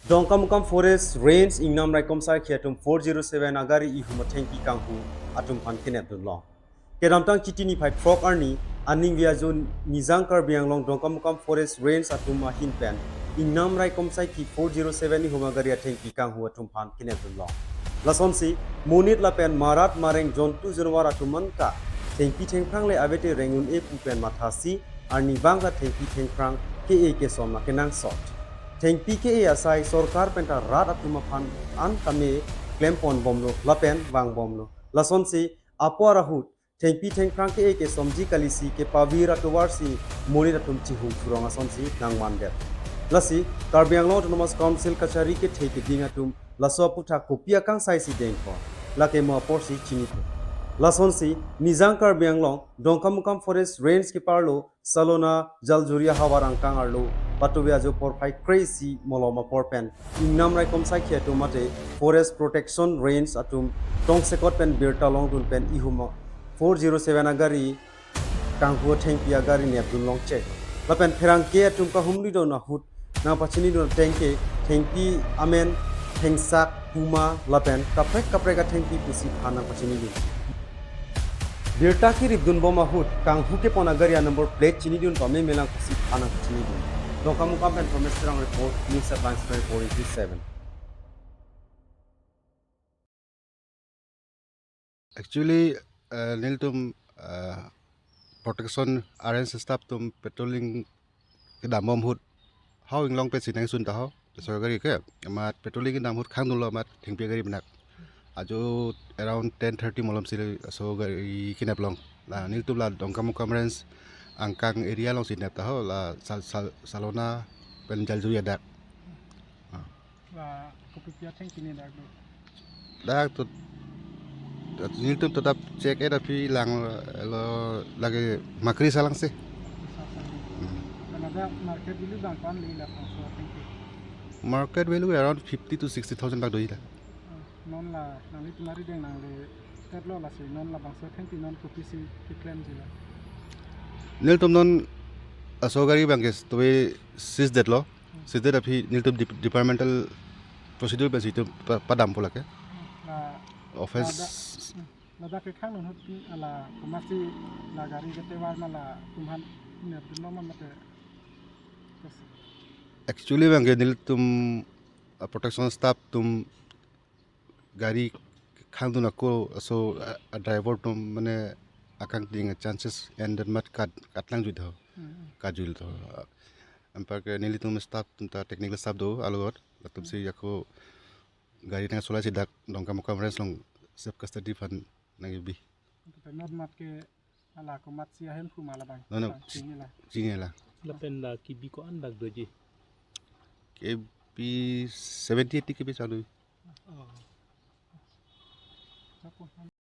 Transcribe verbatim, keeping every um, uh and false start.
Dongkamukam Forest Range ingnam raikom saikhi atum four zero seven agari ihum athengpi kanghu atum aphan kenep dunlong. Kedamtang Chiti niphai throk arni, aning via zone Nijang Karbi Anglong Dongkamukam Forest Range atum ahin pen ingnam raikom saikhi four zero seven ihum agari athengpi kanghu atum aphan kenep dunlong. Lasonsi, monit lapen marat mareng jontu jonwar atum an ta thengpi thengphrang le avete reng un-e pu pen mathasi, arnivang ta thengpi thengphrang ke-e kesom ma kenangsot. Thengpi ke-e asai sorkar pen ta rat atum aphan an tame klempon bomlo lapen vang bomlo. Lasonsi apor ahut thengpi thengphrang ke-e kesomji kalisi kepavir atovarsi monit atum chihung churong asonsi nangmandet. Lasi Karbi Anglong Autonomous Council kachari kethe keding atum laso aputhak kopi akangsai si dengpo, lake mo aporsi chinipo. Lasonsi Nijang Karbi Anglong Dongkamukam Forest Range keparlo Salona Jaljuri ahavar angkang arlo patuve ajo porphai kre-isi malom apor pen ingnam raikom saikhi atum mate Forest Protection Range atum tongsekot pen birta longdun pen ihum four zero seven agari kanghu athengpi agari nepdun longchek. Lapen pherangke atum kahumri don ahut nangpachinidun ateng ke thengpi amen, thengsak, puma lapen kaprek kaprek athengpi pusi aphan nangpachinidun. Birta keripdun bom ahut kanghu kepon agari a number plate chinidun pame melang pusi aphan nangpachinidun. Dongkamukam pen Promes Terang report, News Headlines report eighty seven. Actually, eh, nelitum, eh, protection R N staff atum patrolling kedam bom ahut hau inglong pensi nangsun ta ho, sorkari ke, amat patrolling kedam ahut khangdunlo amat thengpi agari benak. Ajo around ten thirty malom si laso gari keneplong. La nelitum la Dongkamukam Range angkang area alongsi nep ta ho, la Sal-, Sal-, Salona pen Jaljuri adak. Ah. La kopi pi athengpi ne dak do? Dak to, to nelitum to tap check-et aphi langlo, lake makri salang se. Sa sa. Hmm. Karena dak market value bang ko-an le labangso athengpi? Market value around fifty to sixty thousand bak doji la. Ah, non la nanglitum arideng nangletetlo, lasi non labangso athengpi non kopisi keklemji la? Nelitum non laso gari abang ke seize detlo. Seize det aphi nelitum dep-, departmental procedure pensi itum pa-, padampo lake. La, offense. Ladak, hmm, ladak kekhang non ahut, hmm, ala komatsi la gari ketevar ma latum aphan nepdunlo ma mate? Yes. Actually abang ke nelitum, uh, protection staff atum gari khangdun ako laso, uh, driver atum mane akangting chances and that mat kat, katlangjuit ho. Hmm. Katjuil to. Anparke nelitum staff atum ta technical staff do alongot, latumsi ako gari nangsolai si dak Dongkamukam Range along safe custody aphan nangkebi. Oke, non mat ke ala komatsi ahemphu ma labang? No, no. Bang chini la. Chini la. Lapen la kebi ko-an dak doji? Kebi seventy eighty kebi chang doji. Oh.